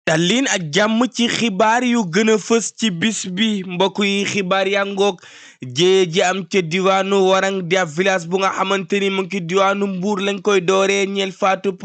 dalin ak jàmm ci xibaar yu gën a fës ci bis bi mbokk yi xibaar yaa ngoog jee ji am ca diwaanu Warang di ab village bu nga xamante ni mu ngi ci diwaanu Mbuur lañ koy dooree ñeel faatup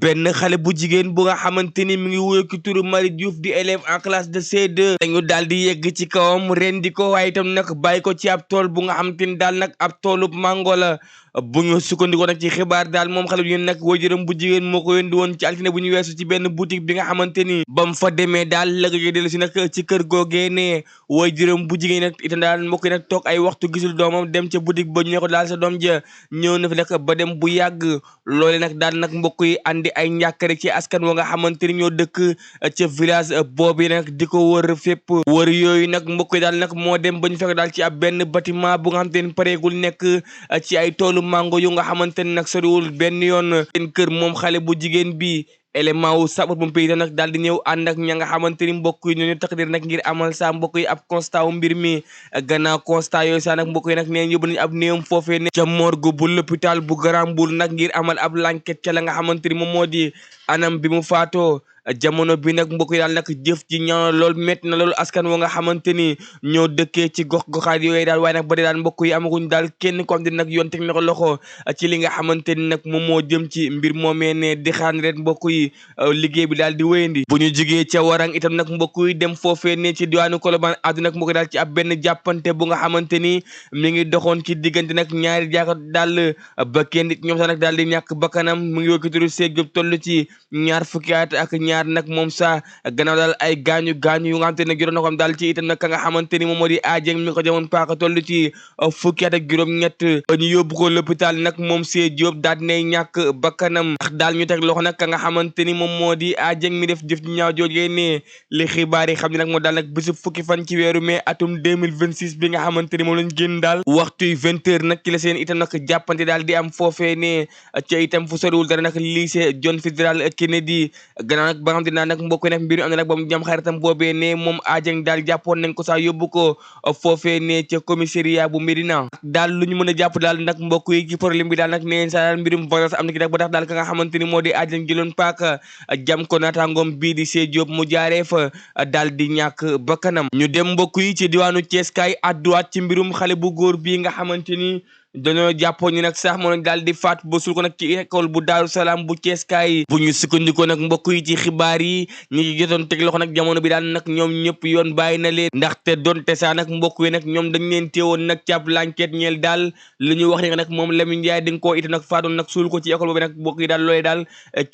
benn xale bu jigéen bu nga xamante ni mu ngi wuyo ki turu Marie Diouf di élève en classe de C2 dañu daal di yegg ci kawam rendi ko waaye itam nag bàyyi ko ci ab tool bu nga xamante ni daal nag ab toolub mango la bu ñu sukkandikoo nag ci xibaar daal moom xale bu ñu nag waajuram bu jigéen moo ko yónni woon ci altine bu ñu weesu ci benn boutique bi nga xamante ni ba mu fa demee daal la nga dellu si nag ci kër googee ne waajuram bu jigéen nag itam daal moo koy nag toog ay waxtu gisul doomam dem ca boutique ba ñu ne ko daal sa doom ja ñëw na fi nag ba dem bu yàgg loole nag daal nag mbokk yi andi ay njàkkare ci askan wa nga xamante ni ñoo dëkk ca village boobu nag di ko wër fépp wër yooyu nag mbokk yi daal nag moo dem ba ñu fekk daal ci ab benn bâtiment bu nga xamante ni pareegul nekk ci ay toolu mango yu nga xamante ne nag soriwul benn yoon seen kër moom xale bu jigéen bi élément wu sapeurs-pompiers yi nag daal di ñëw ànd ak ña nga xamante ni mbokk yi ñooñu taxadir nag ngir amal sa mbokk yi ab constat wu mbir mi gannaaw constat yooyu sax nag mbokk yi nag neen yóbbu nañu ab néewam foofee ne ca morgue bu l'hôpital bu Grand Mbour nag ngir amal ab l'enquête ca la nga xamante ni moom moo di anam bi mu faatoo jamono bi nag mbokk yi daal nag jëf ji ñaaw lool métti na loolu askan wa nga xamante ni ñoo dëkkee ci gox-goxaat yooyu daal waaye nag ba daal mbokk yi amaguñ daal kenn ko am di nag yoon teg na ko loxo ci li nga xamante ni nag moom moo jëm ci mbir moomee ne di xaan ret mbokk yi liggéey bi daal di wéyandi bu ñu jugee ca Warang itam nag mbokk yi dem foofee ne ci diwaanu Colobane addu nag mbokk yi daal ci ab benn jàppante bu nga xamante ni mi ngi doxoon ci diggante nag ñaari jaako daal ba kenn nit ñoom sax nag daal di ñàkk bakkanam mu ngi yokkituru Sédhiou toll ci ñaar fukki at ak ñaar nag moom sa gannaaw daal ay gaañu yu nga xamante ne juróom na ko am daal ci itam nag ka nga xamante ni moom moo di Adieng mi ko jamoon paaka toll ci fukki at ak juróom-ñett ñu yóbbu ko l'hôpital nag moom Sédhiou daal dinay ñàkk bakkanam ndax daal ñu teg loxo nag ka nga xamante ni moom moo di Adieng mi def jëf ji ñaaw joojee ne li xibaar yi xam ne nag moo daal nag bésu fukki fan ci weeru mai atum 2026 bi nga xamante ni moom lañ génn daal waxtuy 20h nag ci la seen itam nag jàppante daal di am foofee ne ca itam fu soriwul dara nag lycée John Fitzgerald Kennedy gannaaw nag ba nga xam ne nag mbokk nag mbir mi am na nag ba mu jam xaritam boobee ne moom Adieng daal jàppoon nañ ko sax yóbbu ko foofee ne ca commissariat bu Médina daal lu ñu mën a jàpp daal nag mbokk yi ci problème bi daal nag neen sa daal mbirum violence am na ki nag ba tax daal ka nga xamante ni moo di Adieng jëloon paaka jam ko naataangoom bii di Sédhiou mu jaaree fa daal di ñàkk bakkanam ñu dem mbokk yi ci diwaanu Thiès kaay adduwaat ci mbirum xale bu góor bii nga xamante ni dañoo jàppoon ni nag sax moo daal di faat ba sul ko nag ci école bu Daaru Salaam bu Cees kaay bu ñu sukkandikoo nag mbokk yi ci xibaar yi ñi ngi jotoon teg loxo nag jamono bi daal nag ñoom ñëpp yoon bàyyi na leen ndaxte donte sax nag mbokk yi nag ñoom dañ leen teewoon nag ci ab l'enquête ñeel daal li ñu wax ne nag moom Lamine Ndiaye di nga koo it nag faatoon nag suul ko ci école boobu nag mbokk yi daal loolee daal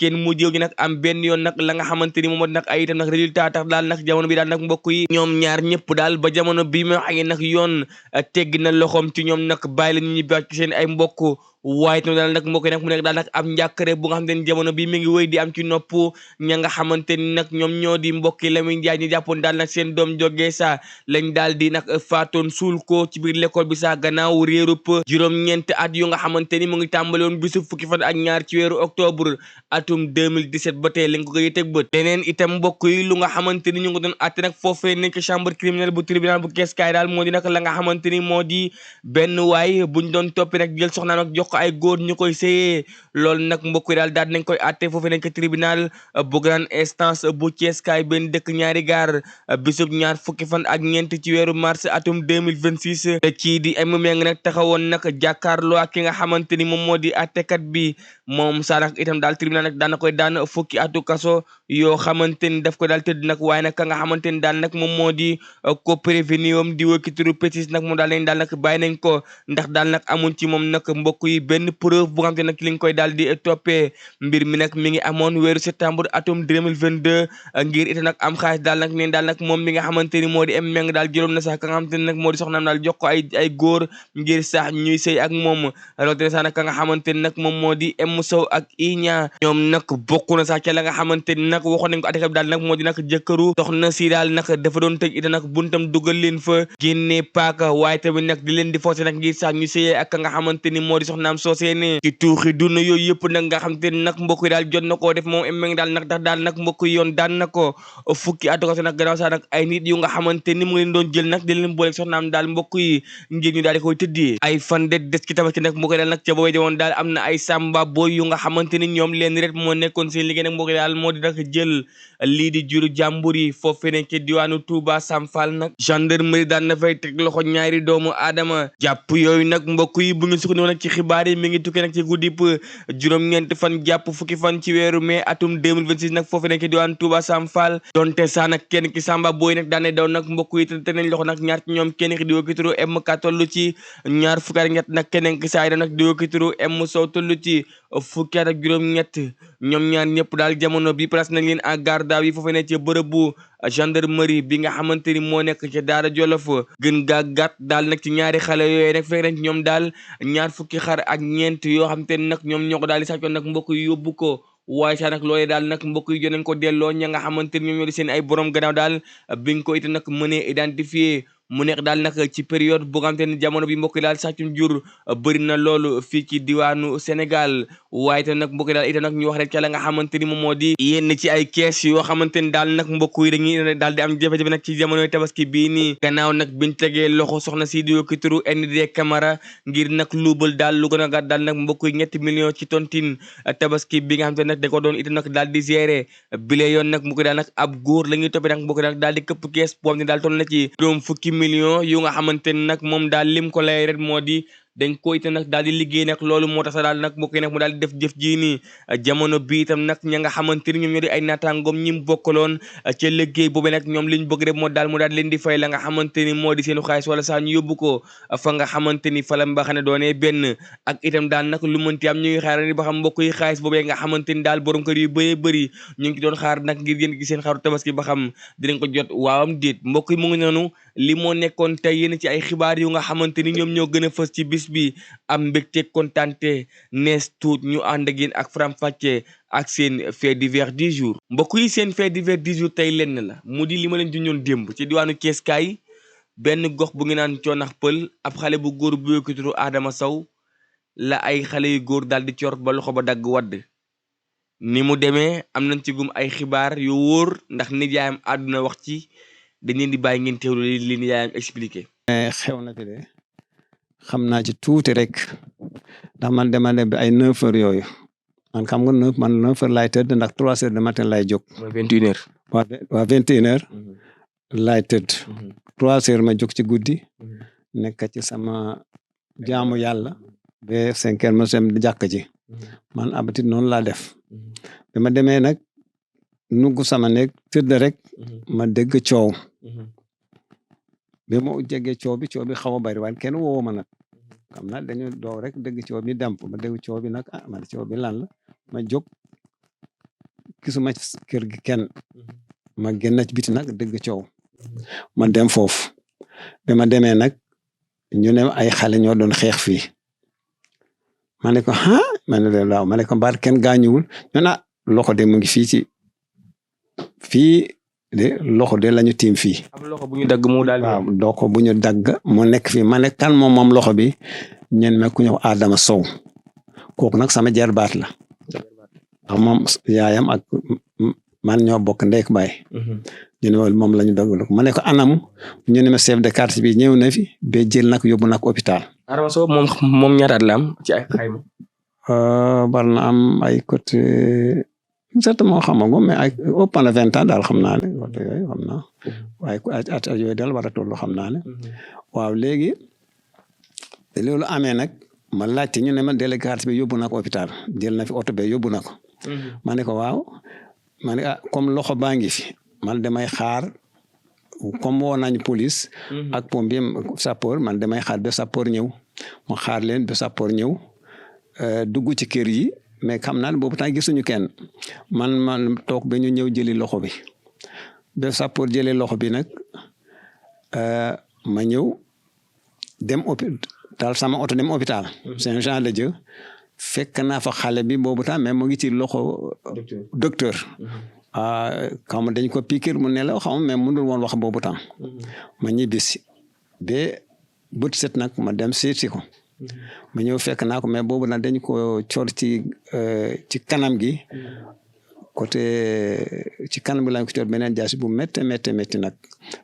kenn mu jéew ñi nag am benn yoon nag la nga xamante ni moom nag ay itam nag résultat tax daal nag jamono bi daal nag mbokk yi ñoom ñaar ñëpp daal ba jamono bi ma waxee nag yoon tegg na loxoom ci ñoom nag bàyyi la ñu ñibbi ci seen ay mbokk waaye tamit daal nag mbokk yi nag mu nekk daal nag am njàkkare bu nga xamante ni jamono bi mi ngi wéy di am ci nopp ña nga xamante ni nag ñoom ñoo di mbokki Lamine Ndiaye ñi jàppoon daal nag seen doom jógee sa lañ daal di nag faatoon suul ko ci biir l'école bi sa gannaaw réerub juróom-ñeenti at yu nga xamante ni mu ngi tàmbale woon bisu fukki fan ak ñaar ci weeru octobre atum 2017 ba tey lañ ko koy teg bët leneen itam mbokk yi lu nga xamante ni ñu ngi doon àtte nag foofee nekk chambre criminelle bu tribunal bu Kees kaay daal moo di nag la nga xamante ni moo di benn waay buñ doon toppi nag jël soxnaam nag jox ko ay góor ñu koy séyee loolu nag mbokk yi daal nañ koy àtte foofu nekk tribunal bu grande instance bu Thiès kaay benn dëkk ñaari gaar bisub ñaar fukki fan ak ñeent ci weeru mars atum 2026 kii di M Meng nag taxawoon nag jàkkaarloo ak ki nga xamante ni moom moo di àttekat bi moom saa nag itam daal tribunal nag daan na koy daan fukki atu kaso yoo xamante ni daf ko daal tëdd nag waaye nag ka nga xamante ni daal nag moom moo di ko prévenu wam di wëkkituru pétis nag moom daal nañ daal nag bàyyi nañ ko ndax daal nag amuñ ci moom nag mbokk yi benn preuve bu nga xam te nag li nga koy daal di toppee mbir mi nag mi ngi amoon weeru septembre atum 2022 ngir itam nag am xaalis daal nag neen daal nag moom mi nga xamante ni moo di M Meng daal jëloon na sax ka nga xamante ni nag moo di soxnaam daal jox ko ay góor ngir sax ñuy sëy ak moom rawatina sax nag ka nga xamante ni nag moom moo di M Sow ak Iña ñoom nag bokk na sax ca la nga xamante ni nag waxoon nañ ko attaque bi daal nag moo di nag jëkkëru soxna si daal nag dafa doon tëj itam nag buntam dugal leen fa génnee paaka waaye tamit nag di leen di forcé nag ngir sax ñu sëyee ak ka nga xamante ni moo di soxnaam soxnaam soosee ne ci tuuxi duna yooyu yëpp nag nga xam te nag mbokk yi daal jot na koo def moom Mbengue daal nag daal nag mbokk yi yoon daan na ko fukki at ko nag gannaaw sax nag ay nit yu nga xamante ni mu ngi leen doon jël nag di leen boole soxnaam daal mbokk yi ngir ñu daal di koy tëddee ay fan de des ci tabaski nag mbokk yi daal nag ca booy jamono daal am na ay samba boy yu nga xamante ni ñoom leen rek moo nekkoon seen liggéey nag mbokk yi daal moo di nag jël lii di juru jàmbur yi foofee ne ci diwaanu Touba Sam Fall nag gendarmerie daan na fay teg loxo ñaari doomu aadama jàpp yooyu nag mbokk yi bu ñu sukkandiku nag ci xibaar yi mi ngi tukkee nag ci guddib juróom-ñeent fan jàpp fukki fan ci weeru mai atum 2026 nag foofee ne ci diwaanu Touba Sam Fall donte saa nag kenn ki samba boy nag daane daw nag mbokk yi te nañ loxo nag ñaar ci ñoom kenn ki di woo ki turu MK tollu ci ñaar fukki at ak ñett nag keneen ki saay nag di woo ki turu M Sow tollu ci fukki at ak juróom-ñett ñoom ñaar ñëpp daal jamono bi place nañ leen en garde à vue foofee ne ci bërëbu gendarmerie bi nga xamante ni moo nekk ci Daara Jolof gën gaa gàtt daal nag ci ñaari xale yooyu nag fekk nañ ñoom daal ñaar fukki xar ak ñeent yoo xam te nag ñoom ñoo ko daal di sàccoon nag mbokk yi yóbbu ko waaye sax nag loolee daal nag mbokk yi jonañ ko delloo ña nga xamante ni ñoom ñoo di seen ay borom gannaaw daal biñ ko it nag mënee identifier mu nekk daal nag ci période bu nga xamante ni jamono bi mbokk yi daal sàccum jur bëri na loolu fii ci diwaanu Sénégal waaye itam nag mbokk yi daal itam nag ñu wax rek ca la nga xamante ni moom moo di yenn ci ay kees yoo xamante ni daal nag mbokk yi dañuy daal di am jafe-jafe nag ci jamonoy tabaski bii nii gannaaw nag biñ tegee loxo soxna si di yokki turu ND Camara ngir nag luubal daal lu gën a gàtt daal nag mbokk yi 3 millions ci tontine tabaski bi nga xamante ne nag da ko doon itam nag daal di gérer bile yoon nag mbokk yi daal nag ab góor la ñuy toppee nag mbokk yi nag daal di këpp kees boo xam ne daal toll na ci juróom fukki millions yu nga xamante ne nag moom daal lim ko lay ret moo di dañ ko itam nag daal di liggéey nag loolu moo tax daal nag mbokk yi nag mu daal di def jëf jii nii jamono bi itam nag ña nga xamante ni ñoom ñoo di ay naataangoom ñi mu bokkaloon ca liggéey boobu nag ñoom liñ bëgg rek moo daal mu daal leen di fay la nga xamante ni moo di seenu xaalis wala saa ñu yóbbu ko fa nga xamante ni fa la mbaxane doonee benn ak itam daal nag lu mënti am ñu ngi xaar ni ba xam mbokk yi xaalis boobu nga xamante ni daal borom kër yu bëree bëri ñu ngi doon xaar nag ngir yéen gi seen xaru tabaski ba xam dinañ ko jot waawam déet mbokk yi mu ngi noonu li moo nekkoon tey yéen ci ay xibaar yu nga xamante ni ñoom ñoo gën a fës ci bis bi am mbégte kontante nees tuut ñu ànd ak yéen ak faram-fàcce ak seen fait divers du jour mbokk yi seen fait divers du jour tey lenn la mu di li ma leen junjoon démb ci diwaanu Cees kaay benn gox bu ngi naan coonax pël ab xale bu góor bu yokkituru Adama Sow la ay xale yu góor daal di coor ba loxo ba dagg wadd ni mu demee am nañ ci gum ay xibaar yu wóor ndax nijaayam àdduna wax ci dañ leen di bàyyi ngeen teewlu li nijaayam expliqué. xew na fi de xam naa ci tuuti rek ndax man dama dem ay 9 heures yooyu man xam nga 9 heures laay tëdd ndax 3 heures de matin laay jóg. mooy 21 heures. waa 21 heures laay tëdd 3 heures ma jóg ci guddi nekk ci sama jaamu yàlla ba 5 heures ma sem jàkk ji man abatit noonu laa def bi ma demee nag nugg sama nekk tëdd rek ma dégg coow bi ma jege coow bi xaw a bari waaye kenn woo ma nag xam naa dañu doo rek dégg coow bi damp ma dégg coow bi nag man coow bi lan la ma jóg gisuma kër gi kenn ma génn ci biti nag dégg coow ma dem foofu bi ma demee nag ñu ne ay xale ñoo doon xeex fii ma ne ko ma ne leen waaw ma ne ko mbaar kenn gaañuwul ñu na loxo de mu ngi fii de loxo de lañu tiim fii. am loxo bu ñu dagg mu daal. waaw loxo bu ñu dagg mu nekk fii ma ne kan moom loxo bi ñeen ma ku ñëw Adama Sow kooku nag sama jarbaat la ndax moom yaayam ak man ñoo bokk ndek baay. ñu ne moom la ñu dagg ma ne ko anam ñu ne ma chef de quartier bi ñëw na fi ba jël nag yóbbu nag hôpital. Adama Sow moom ñaata at la am ci ay xayma. war na am ay côté. certainement xamagu mais ay ëpp na 20 ans daal xam naa ne waxtu yooyu xam naa waaye at yooyu daal war a toll xam naa ne waaw léegi loolu amee nag ma laajte ñu ne ma délégué quartier bi yóbbu na ko hôpital jël na fi oto be yóbbu na ko ma ne ko waaw ma ne comme loxo baa ngi fi man damay xaar comme woo nañ police ak pompier sapeur man damay xaar ba sapeur ñëw ma xaar leen ba sapeur ñëw dugg ci kër yi mais xam naa ne boobu temps gisuñu kenn man toog ba ñu ñëw jëli loxo bi ba sapeur jëlee loxo bi nag ma ñëw dem hôpital sama oto dem hôpital Saint-Jean-de-Dieu fekk naa fa xale bi boobu temps mais mu ngi ci loxo docteur xaw ma dañ ko piqûre mu ne la xaw ma mais mënul woon wax boobu temps ma ñibbisi ba bët set nag ma dem seeti ko ma ñëw fekk naa ko mais boobu nag dañ ko coor ci kanam gi côté ci kanam bi lañ ko coor beneen jaasi bu métti nag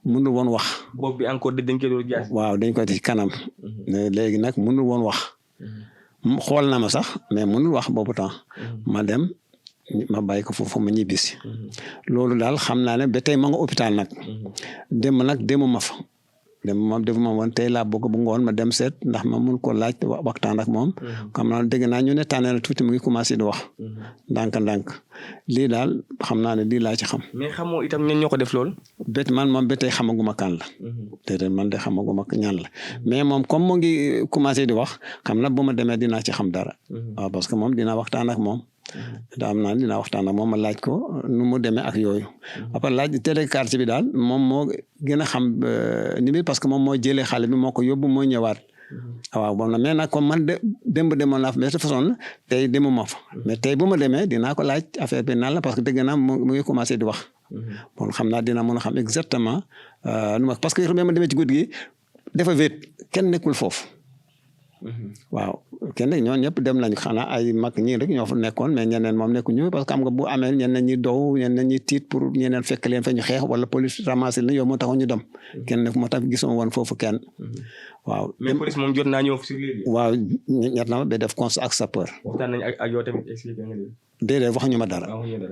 mënul woon wax. boobu bi encore dañ koy doon jaasi. waaw dañ koy ci kanam. léegi nag mënul woon wax. xool na ma sax mais mënul wax boobu temps. ma dem ma bàyyi ko foofu ma ñibbisi. loolu daal xam naa ne ba tey ma nga hôpital nag. demuma fa. defuma woon tey laa bëgg bu ngoon ma dem seet ndax ma mun ko laaj waxtaan ak moom. xam naa dégg naa ñu ne tànn na tuuti mu ngi commencé di wax. ndànk lii daal xam naa ne lii laa ci xam. mais xamoo itam ñan ñoo ko def lool. man moom ba tey xamaguma kan la. déedéet man de xamaguma ñan la mais moom comme mu ngi commencé di wax xam na bu ma demee dinaa ci xam dara. waaw parce que moom dinaa waxtaan ak moom. dinaa waxtaan ak moom ma laaj ko nu mu demee ak yooyu. après laaj télé quartier bi daal moom moo gën a xam ni bi parce que moom moo jëlee xale bi moo ko yóbbu moo ñëwaat. waaw bon mais nag comme man démb demoon naa fa mais de façon tey demuma fa. mais tey bu ma demee dinaa ko laaj affaire bi nan la parce que dégg naa mu ngi commencé di wax. bon xam naa dina mën a xam exactement parce que ma demee ci guddi gi dafa wéet kenn nekkul foofu. waaw kenn ñoon ñëpp dem nañu xanaa ay mag ñii rek ñoo fa nekkoon mais ñeneen moom nekkuñu parce que xam nga bu amee ñeneen ñi dow ñeneen ñi tiit pour ñeneen fekk leen fa ñu xeex wala police ramasser leen yow moo taxoon ñu dem. kenn moo tax gisuma woon foofu kenn. waaw mais police moom jot naa ñëw si léegi. waaw ñett na ma ba def constat ak sapeur. waxtaan nañu ak yow tamit expliqué nga leen. déedéet waxuñu ma dara.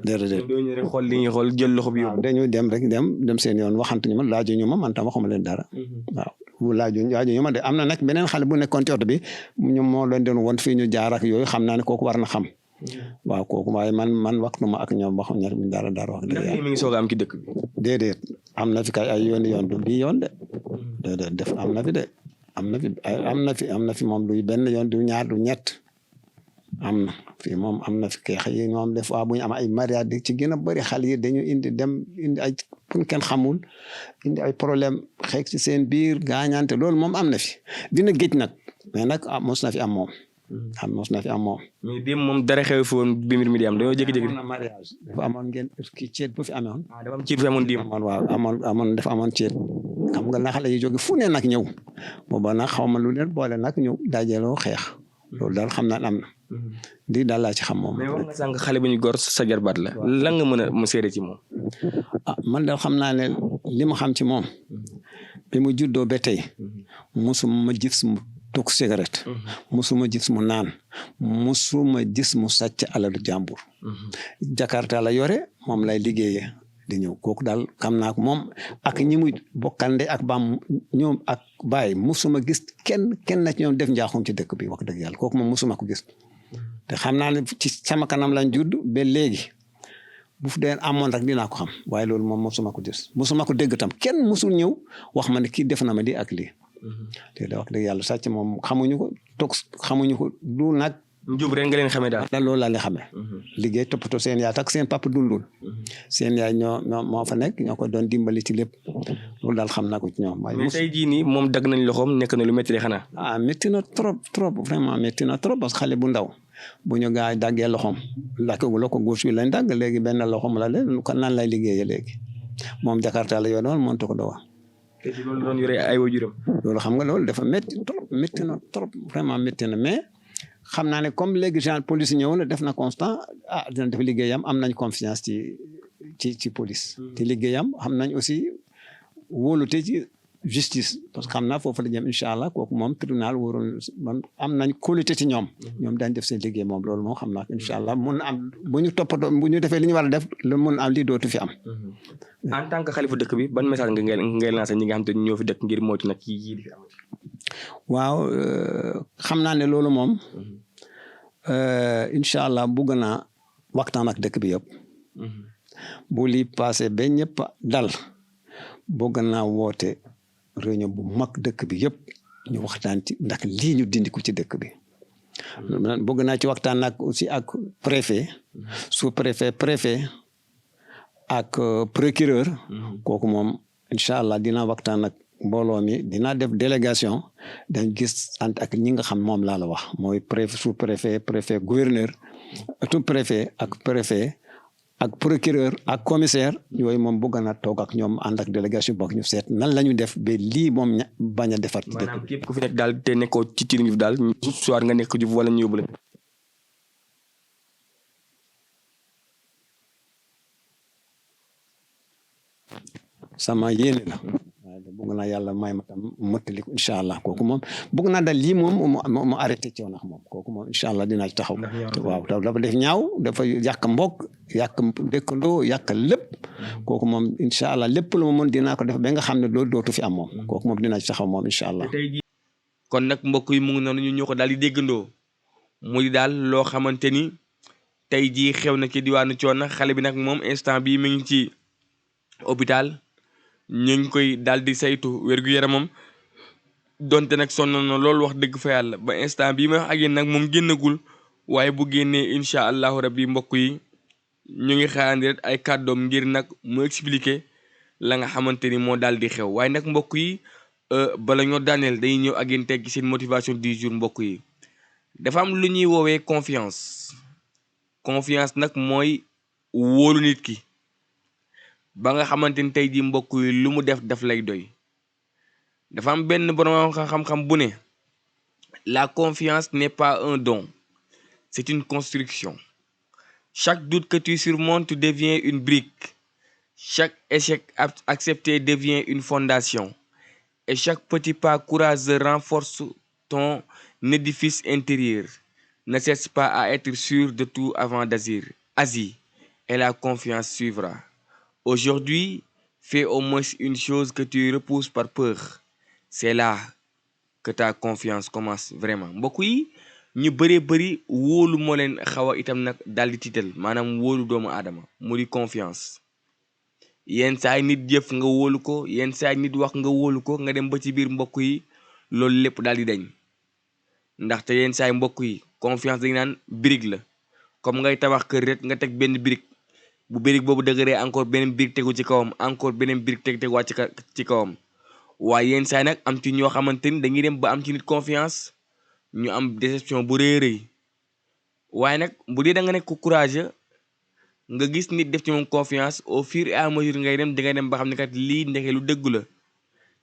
déedéet ñoom ñoo rek xool li ñuy xool jël loxo bi yóbbu. dañuy dem rek dem seen yoon waxantuñu ma laajuñu ma man tam waxuma leen dara. waaw bu laajuñu ma de am na nag beneen xale bu nekkoon ci oto bi ñoom moo leen doon woon fii ñu jaar ak yooyu xam naa ne kooku war na xam. waaw kooku waaye man waxtu ma ak ñoom waxuñu ñaar dara wax dëgg yàlla. mi ngi soog a am ci dëkk bi. déedéet am na fi kay ay yoon du bii yoon de. déedéet def am na fi de. am na fi moom du benn yoon du ñaar du ñett. am na fii moom am na fi keex yi moom des fois bu ñu am ay mariage di ci gën a bëri xale yi dañu indi ay pour kenn xamul indi ay problème xeex ci seen biir gaañante loolu moom am na fi dina géej nag mais nag mos na fi am moom. mos na fi am moom. mais démb moom dara xew fi woon bi mbir mi di am dañoo jékki-jékki. amoon na mariage dafa amoon ngeen kii ceet bu fi amoon. dafa am ceet bu fi amoon démb. waaw dafa amoon ceet xam nga na xale yi jóge fu ne nag ñëw booba nag xaw ma lu leen boole nag ñëw dajaloo xeex loolu daal xam naa am na. lii daal laa ci xam moom. mais wax nga sànq xale bu ñu gor sa jarbaat la. lan nga mën a mu seede ci moom. man daal xam naa ne li ma xam ci moom. bi mu juddoo ba tey. musuma gis mu toog cigarette. musuma gis mu naan. musuma gis mu sàcc alalu jàmbur. Jakarta la yore moom lay liggéeyee di ñëw kooku daal xam naa ko moom ak ñi mu bokkande ak baam ñoom ak baay musuma gis kenn na ci ñoom def njaaxum ci dëkk bi wax dëgg yàlla kooku moom musuma ko gis. te xam naa ne ci sama kanam lañ judd ba léegi bu fu dee amoon rek dinaa ko xam waaye loolu moom musuma ko gis musuma ko dégg tam kenn musul ñëw wax ma ne kii def na ma di ak lii. te da wax dëgg yàlla sàcc moom xamuñu ko toog xamuñu ko du nag. njub rek nga leen xamee daal. loolu laa leen xamee. liggéey toppatoo seen yaay tak seen papa dundul. seen yaay moo fa nekk ñoo ko doon dimbali ci lépp loolu daal xam naa ko ci ñoom. mais tey jii nii moom dagg nañ loxoom nekk na lu métti de xanaa. métti na trop vraiment métti na trop parce que xale bu ndaw bu ñu gaa daggee loxoom loxo gauche bi lañ dagg léegi benn loxoom la leen kon nan lay liggéeyee léegi moom Jakarta la yoroon mënut ko doon. te ci loolu doon yore ay waajuram. loolu xam nga loolu dafa métti na trop vraiment métti na mais. xam naa ne comme léegi genre police ñëw na def na constant dina def liggéeyam am nañ confiance ci police. te liggéeyam xam nañ aussi wóolute ci justice parce que xam naa foofu la jëm incha allah kooku moom tribunal wóorul man am nañ kóolute ci ñoom. ñoom daañu def seen liggéey moom loolu moom xam naa incha allah mun na am bu ñu toppatoo bu ñu defee li ñu war a def lu mun am lii dootu fi am. en tant que xalifa dëkk bi ban message ngay lancé ñi nga xam te ñoo fi dëkk ngir moytu nag yii di fi am. waaw xam naa ne loolu moom incha allah bugg naa waxtaan ak dëkk bi yëpp. bu lii passé ba ñëpp dal bugg naa woote réunion bu mag dëkk bi yëpp ñu waxtaan ci ndax lii ñu dindi ko ci dëkk bi. bugg naa ci waxtaan nag aussi ak préfet sous-préfet ak procureur. kooku moom incha allah dinaa waxtaan ak mbooloo mi dinaa def délégation dañ gis ant ak ñi nga xam moom laa la wax mooy préfet sous-préfet préfet gouverneur tout préfet ak préfet ak procureur ak commissaire yooyu moom bëgg na toog ak ñoom ànd ak délégation bokk ñu seet nan la ñu def ba lii moom bañ a defar. maanaam képp ku fi nekk daal te nekkoo ci Tiring Juuf daal soit nga nekk Juuf wala ñu yóbbu la. sama yéene la waaye bëgg naa yàlla may ma tam mottali ko incha allah kooku moom bëgg naa daal lii moom mu arrêté coono nax moom kooku moom incha allah dinaa ci taxaw. waaw dafa def ñaaw dafa yàq mbokk yàq dëkkandoo yàq lépp kooku moom incha allah lépp lu ma mën dinaa ko def ba nga xam ne loolu dootu fi am moom kooku moom dinaa ci taxaw moom incha allah. kon nag mbokk yi mu ngi noonu ñu ñoo ko daal di déggandoo muy daal loo xamante ni tey jii xew na ci diwaanu Thione xale bi nag moom instant bii mi ngi ci hôpital. ñu ngi koy daal di saytu wér-gu-yaramam donte nag sonn na loolu wax dëgg fa yàlla ba instant bii ma wax ak yéen nag moom génnagul waaye bu génnee incha allahu rabbi mbokk yi ñu ngi xaarandi rek ay kàddoom ngir nag mu expliquer la nga xamante ni moo daal di xew waaye nag mbokk yi bala ñoo daaneel dañuy ñëw ak yéen teg seen motivation du jour mbokk yi dafa am lu ñuy woowee confiance nag mooy wóolu nit ki. ba nga xamante ni tey jii mbokk yi lu mu def lay doy dafa am benn borom xam-xam bu ne la confiance n'est pas un don c'est une construction chaque doute que tu surmontes devient une brique chaque échec accepté devient une fondation et chaque petit pas courageux renforce ton édifice intérieur ne cherche pas à être sûr de tout avant d'agir et la confiance suivra. Aujourd'hui, fais au moins une chose que tu repousses par peur. C'est là que ta confiance commence vraiment mbokk yi ñu bëree bëri wóolu moo leen xaw a itam nag daal di tiital maanaam wóolu doomu aadama mu di confiance yenn saay nit jëf nga wóolu ko yenn saay nit wax nga wóolu ko nga dem ba ci biir mbokk yi loolu lépp daal di dañ ndaxte yenn saay mbokk yi confiance dañu naan brique la comme ngay tabax kër rek nga teg benn brique. bu brique boobu dëgëree encore beneen brique tegu ci kawam encore beneen brique tegu wàcc ci kawam waaye yenn saa yi nag am ci ñoo xamante ni dañuy dem ba am ci nit confiance ñu am déception bu rëy rëy waaye nag bu dee da nga nekk courageux nga gis nit def ci moom confiance au fur et à mesure ngay dem di nga dem ba xam ne kat lii ndeke lu dëggu la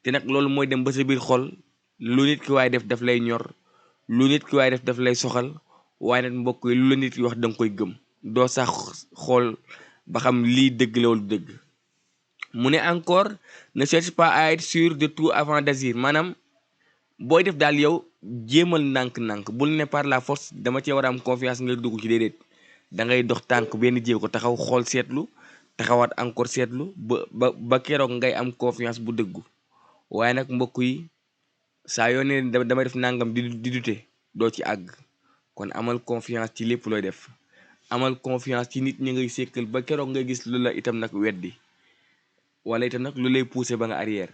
te nag loolu mooy dem ba sa biir xol lu nit ki waaye def daf lay ñor lu nit ki waaye def daf lay soxal waaye nag mbokk yi lu la nit ki wax da nga koy gëm doo sax xool. ba xam lii dëgg la wala dëgg mu ne encore ne cherche pas à être sûr de tout avant d'agir maanaam booy def daal yow jéemal nànk-nànk bul ne par la force dama cee war a am confiance nga dugg ci déedéet da ngay dox tànk benn jéego ko taxaw xool seetlu taxawaat encore seetlu ba keroog ngay am confiance bu dëggu waaye nag mbokk yi saa yoo ne damay def nangam di dute doo ci àgg kon amal confiance ci lépp looy def. amal confiance ci nit ñi ngay sekkal ba keroog ngay gis lu la itam nag weddi wala itam nag lu lay pousser ba nga arrière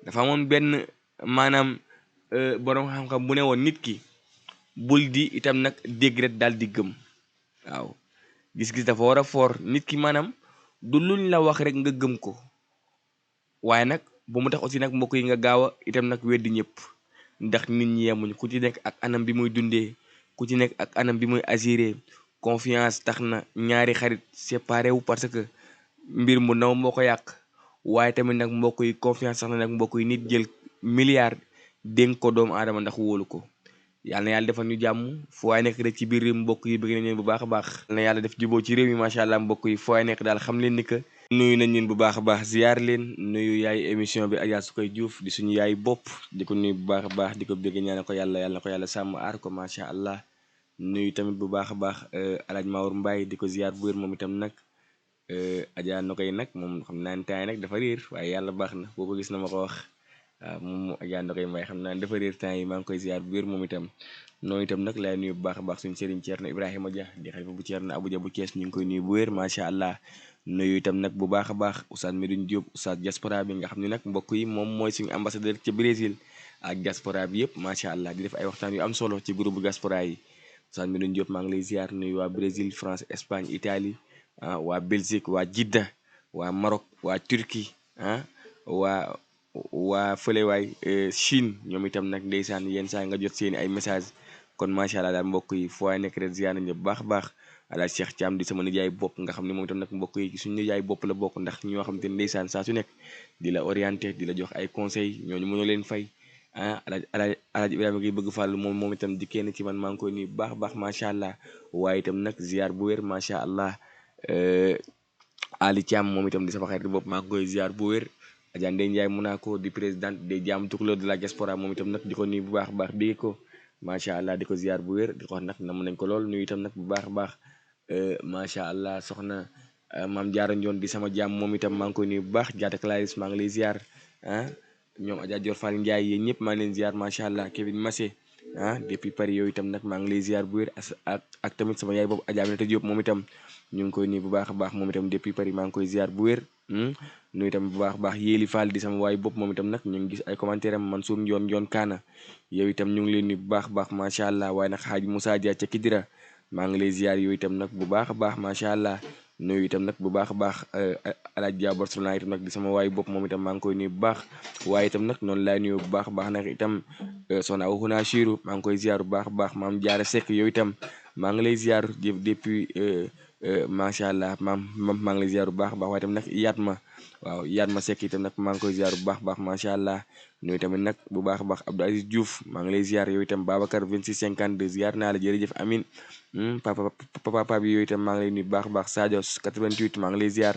dafa amoon benn maanaam borom xam-xam bu ne woon nit ki bul di itam nag dégg rek daal di gëm waaw gis-gis dafa war a foor nit ki maanaam du luñ la wax rek nga gëm ko waaye nag bu mu tax aussi nag mbokk yi nga gaaw a itam nag weddi ñëpp ndax nit ñi yemuñ ku ci nekk ak anam bi muy dundee ku ci nekk ak anam bi muy agiré. confiance tax na ñaari xarit séparé wu parce que mbir mu ndaw moo ko yàq waaye tamit nag mbokk yi confiance tax na nag mbokk yi nit jël milliard dénk ko doomu aadama ndax wóolu ko yàlla na yàlla defal ñu jàmm fu waay nekk rek ci biir réew mbokk yi bëgg nañ leen bu baax a baax na yàlla def juboo ci réew mi macha allah mbokk yi fu waay nekk daal xam leen ni que nuyu nañ leen bu baax a baax ziar leen nuyu yaay émission bi Adja Soukeye Diouf di suñu yaay bopp di ko nuyu bu baax a baax di ko bëgg ñaanal ko yàlla na ko yàlla sàmm aar ko macha allah nuyu tamit bu baax a baax alaaj Maour Mbaye di ko ziar bu wér moom itam nag Adja Ndokoy nag moom xam naa ne temps nag dafa réer waaye yàlla baax na boo ko gis na ma ko wax waaw moom Adja Ndokoy Mbaye xam naa ne dafa réer temps yi maa ngi koy ziar bu wér moom itam noonu itam nag laay nuyu bu baax a baax suñu sëriñ Thierno Ibrahima Dia di xalifa bu Thierno Abou Dia bu Thiès ñu ngi koy nuyu bu wér macha allah nuyu itam nag bu baax a baax Oustaz Medoune Diop Oustaz diaspora bi nga xam ne nag mbokk yi moom mooy suñu ambassadeur ca Brésil ak diaspora bi yëpp macha allah di def ay waxtaan yu am solo ci groupe diaspora yi Oustaz Medoune Diop maa ngi lay ziar nuyu waa Brésil France Espagne Italie waa Belgique waa Jidda waa Maroc waa Turquie waa fële waay Chine ñoom itam nag ndeysaan yenn saa nga jot seeni ay message kon macha allah daal mbokk yi foo nekk rek ziar nañu bu baax a baax Alaaji Cheikh Thiam di sama nijaay bopp nga xam ne moom itam nag mbokk yi suñu nijaay bopp la bokk ndax ñoo xam te ne ndeysaan saa su nekk di la orienté di la jox ay conseil ñooñu mënoo leen fay Alaaji Ibrahima Gueye bëgg fàll moom itam di kenn ci man maa ngi koy nuyu bu baax macha allah waaye itam nag ziar bu wér macha allah Ali Thiam moom itam di sama xarit bopp maa ngi koy ziar bu wér Adja Ndeye Ndiaye Monaco di présidente des Jàmm Tukulóor de la diaspora moom itam nag di ko nuyu bu baax bégg ko macha allah di ko ziar bu wér di ko wax nag nam nañ ko lool nuyu itam nag bu baax macha allah soxna maam Jaara Njoon di sama jàmm moom itam maa ngi koy nuyu bu baax jaata Clarisse maa ngi lay ziar ñoom Adja Dior Fall Ndiaye yéen ñëpp maa ngi leen ziar macha allah Kevin Massé depuis Paris yooyu itam nag maa ngi lay ziar bu wér ak tamit sama yaay boobu Adja Aminata Diop moom itam ñu ngi koy nuyu bu baax moom itam depuis Paris maa ngi koy ziar bu wér nuyu itam bu baax Yéeli Fall di sama waay bopp moom itam nag ñu ngi gis ay commentaire am Mansour Njoon Kaana yow itam ñu ngi leen nuyu bu baax macha allah waaye nag xaaj Moussa Dia ca Kidira maa ngi lay ziar yow itam nag bu baax macha allah nuyu itam nag bu baax Alaaji Dia Barcelona itam nag di sama waay bopp moom itam maa ngi koy nuyu bu baax waaye itam nag noonu laay nuyu bu baax nag itam soxna Awuna Chiru maa ngi koy ziar bu baax maam Jaara Seck yow itam maa ngi lay ziar depuis macha allah maa ngi lay ziar bu baax waaye itam nag yaat ma Seck itam nag maa ngi koy ziar bu baax macha allah nuyu tamit nag bu baax Abdou Aziz Diouf maa ngi lay ziar yow itam Babacar 2652 ziar naa la jërëjëf amin papa bi yow itam maa ngi lay nuyu bu baax Sadio 88 maa ngi lay ziar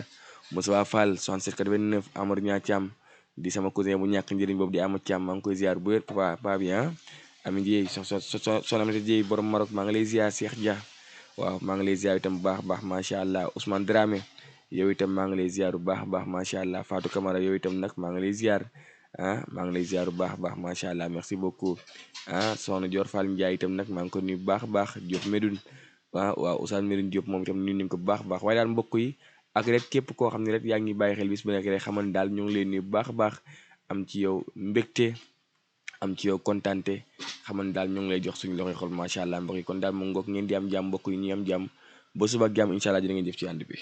Moussa Fall 67 89 Amadou Nia Thiam di sama cousin bu ñàkk njëriñ boobu di Amadou Thiam maa ngi koy ziar bu wér papa bi Amin Dieye Soxna Dieye borom Maroc maa ngi lay ziar Cheikh Dia waaw maa ngi lay ziar itam bu baax macha allah Ousmane Dramé yow itam maa ngi lay ziar bu baax macha allah Fatou Camara yow itam nag maa ngi lay ziar maa ngi lay ziar bu baax macha allah merci beaucoup soxna Dior Fall Ndiaye itam nag maa ngi ko nuyu bu baax Diop Medoune waaw Ousmane Medoune Diop moom itam nuyu nañu ko bu baax waaye daal mbokk yi ak rek képp koo xam ne rek yaa ngi bàyyi xel bis bu nekk rek xamal daal ñu ngi leen nuyu bu baax am ci yow mbégte am ci yow kontante xaman daal ñu ngi lay jox suñu loxoy xol macha allah mbokk yi kon daal mu ngoog ngeen di am jàmm mbokk yi ñuy am jàmm ba suba ak jàmm incha allah dina ngeen jëf ci ànd bi